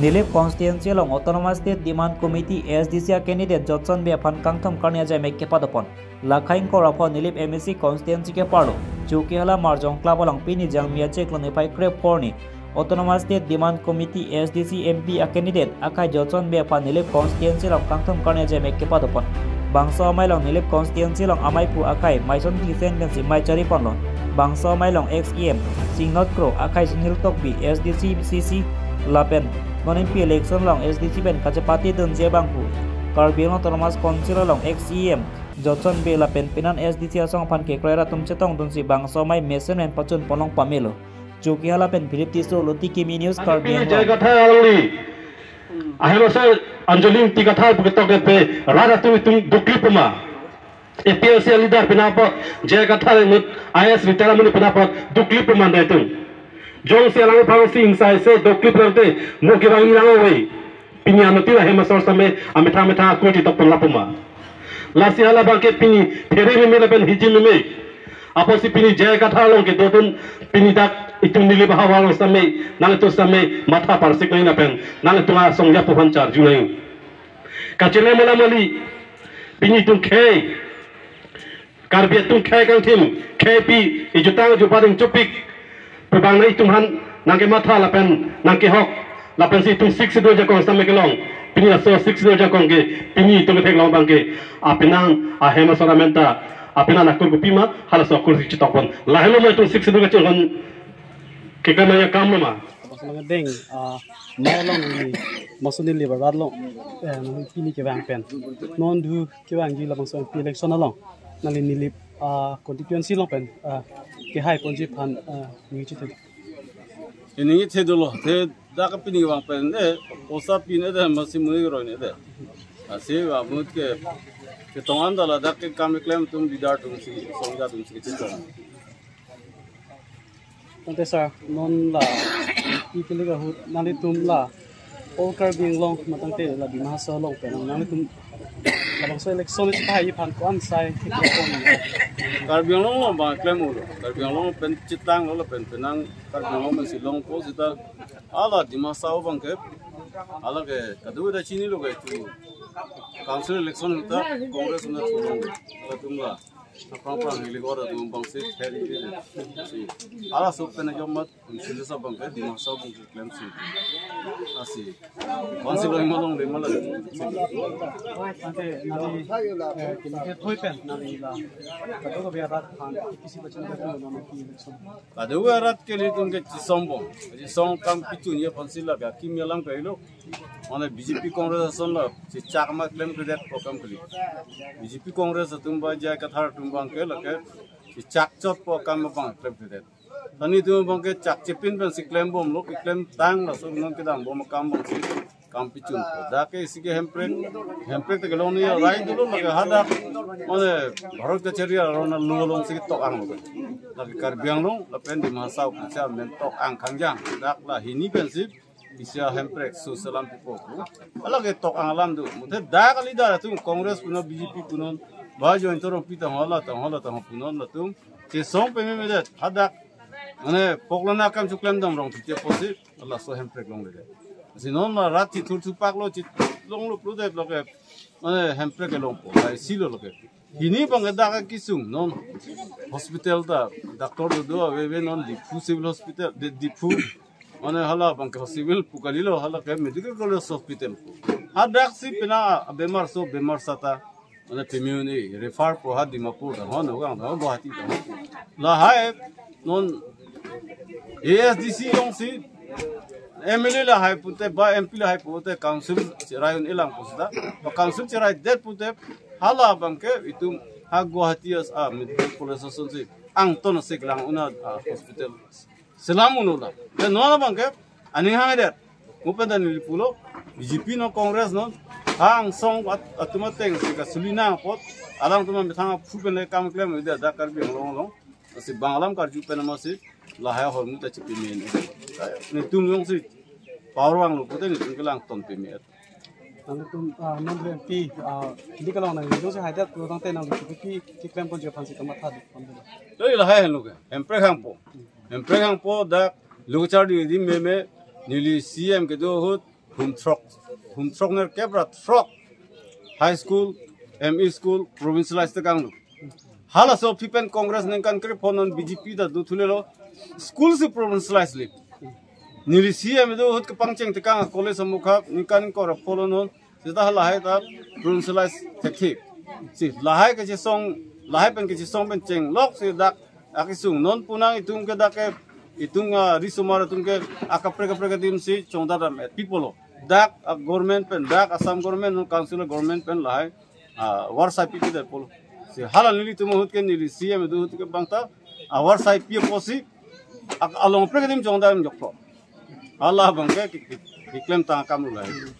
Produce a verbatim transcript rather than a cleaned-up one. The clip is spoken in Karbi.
Nilip constituency along Autonomous State Demand Committee, A S D C a candidate Jotson Bey aphan kangthom karni ajaimek kepadopon. Lakhai ingkoi ra pho Nilip M A C constituency ke-arlo Chokihola Marjong Club along pini Jangmi achiklo niphai krepho arni Autonomous State Demand Committee, A S D C, M P a candidate akhai Jotson Bey aphan Nilip constituency along kangthom karni ajaimek kepadopon. Bangso amei along Nilip constituency along amei pu akhai Maison Tisen pensi mei chariponlo. Bangso amei along ex E M Singnot Kro akhai Sunil Tokbi, A S D C C C lapen non M P election along A S D C pen kachepatedunji abangphu Karbi Anglong Autonomous Council along ex E M Jotson Bey lapen penan A S D C asong aphan kekroi arat atum chetongdunsi bangso amei mesen pen pachunpon long pamelo. Chokihola pen Philip Tisso, Loti Kimi News, Karbi Anglong. Jai Kathar alangli ahem asor Anjali Ingti Kathar pu ketok det pen rat atum itum dukklip puma. A P H L C a leader penapot, Jai Kathar inut I A S retire amonit penapot dukklip puma dei itum. Jongsi alang aphansi ingsai se dukklip nangte mo kevang inang ove. Pini anuttin ahem asor sitame amethang methang akur chetokpon lapuma. Lasi hala abangke pini phere meme lapen hiji meme. Apotsi pini Jai Kathar along kedodun pini dak itum Nilip ahavar along sitame nanglitum sitame matha parsik nangji lapen nanglitum asong ajapo aphan charju nangji. Kachelem alam kali, pini itum khei, Karbi atum khei kangthim, khei pi, ejutang juparing chopik pu abang nangtum aphan nangkematha lapen nangkehok, lapensi itum Sixth Schedule ajakong sitame kelong. Pini laso Sixth Schedule ajakong ke pini itum ketheklong abangke apenan ahem asor amen ta apenan akur kopima, halaso akur si chetokpon. Lahelo mo itum Sixth Schedule kachinghon kekamaya kam lo ma? Bangso along deng, ah, amei along ni, bangso Nilip arat along, eh, nangli pini kevang pen. Non dhu kevangji labangso M P election along. Nangli Nilip, ah, constituency along pen, ah, kehaiponji aphan, ah, ningje thedo. Ningje thedo lo, te dak pini kevang pen, eh, poisa pine de masi mui roi ne de. Lasi va mut ke, ketong an dala dak ke kam keklem atum leader atumsi, song atumsi chetong. Tangte sir, non la, pi kelik ahut, nanglitum la, all Karbi Anglong, matangte la Dima Hasao along pen, nanglitum, labangso election isi pahai aphan ko-an sai, Karbi Anglong along abang klem ulo, Karbi Anglong pen chitang lo, lapen penang, Karbi Anglong pensi longpo seta, hala Dima Hasao abangke, hala ke, kadokave ta chinilo ke, tu, council election ta, Congress na tulong, latum la. Aphrang aphrang hiligor atum abangsi theri di. Si. Halaso pen ajom mat, sili sa abangke, Dima Hasao abangke klemsi. Lasi. Vansi lo ima longle ma la. Ante nari, eh, kini ke thoi pen, nari la. Kadokave arat aphan, kisi bachan ka tu, nari ki election. Kadokave arat ke ilitum ke chisong bom. Chisong kam pichunji aphansi la ke, kimi alam ke ilo. Mane B J P Congress ason la, chechak ma klemkledet pu akam kali. B J P Congress atum ba Jai Kathar atum abangke lake, chechak chot pu akam abang klemkledet. Tani atum abangke chak chepin pensi klembomlo, keklem tang laso non kedambom akam abangsi, kam pichunpo. Dak ke isi ke hemprek, hemprek ta kelong ni rai dolo lake hadak, mane Bharat kachari aron alo alongsi tok-ang lo. Lake Karbi Anglong, lapen Dima Hasao kacharli amen tok-ang khangjang. Dak la hini pensi, isi ahemprek so selam pipo pu. Hala ke tok-ang alam do. Muthe dak kali dak atum Congress punon B J P punon. Ba join torong pi tang hala tang hala tang punon latum. Chesong pememedet. Hadak. Mane poklana akam cheklemdam rong pite posi. Halaso hemprek longledet. Si non la rat chithur thupak lo chit longlo prudet lo ke. Mane hemprek kelongpo. Isi lo lo ke. Hini abangke dak kesung non hospital ta doctor do do aveve non Diphu Civil Hospital, Di-, Diphu mane hala abangke civil pu kalilo hala ke medical college hospital. Hadaksi pina bemar so bemar seta mane pemune refer po ha Dimapur ta hon ogang ta Guwahati ta. Lahai non A S D C alongsi M L A lahai pute ba M P lahai pute council cherai un-e lang pusita. Ba council cheraidet pute hala abangke itum ha Guwahati as a medical college asonsi angton asek lang un-e a hospital selam un-e la. Te non abangke aning hangdet. Mo pen ta neli pulo B J P non Congress non ha angsong at-, atum atengsi kasuli nang apot alangtum amethang aphu pen le kam klem ida dak Karbi Anglong along. Lasi bang alam karju pen amatsi lahai ahormu ta chepeme. Netum alongsi power vanglo pute netum kelang ton peme. Nangtum, ah, non M P, ah, di kalong nang jongsi haidet lo tangte nang P P P keklemponji aphansi kamatha di pon dulu. Jadi lahai henlo ke, hemprek hangpo. Hemprek hangpo dak lo kacharli di meme neli C M kedo ahut Hum throk, hum throk ner kep ra throk high school, M E school provincialize tekanglo. Halaso aphi pen Congress ningkan krepho non B J P ta do thulelo, school si provincialize le. Neli C M do ahut kepangcheng tekang college amukha ningkan krepho lo non. Seta halahai ta provincialize thekthe. Si lahai kachesong, lahai pen kachesong pen chenglok si dak akesung non pu nang itum ke dak ke itum, ah, risomar itum ke akaprek kaprek adim si chongdam et pi pulo. Dak, ah, government pen, dak Assam government non council government pen lahai, ah, award sai pi pi det pulo. Si hala nelitum ahut ke neli C M do ahut ke bangta award sai pi apotsi ak along prek adim chongdam jokpo. Hala abang ke ki- ki- kiklem tang akam lo lahai.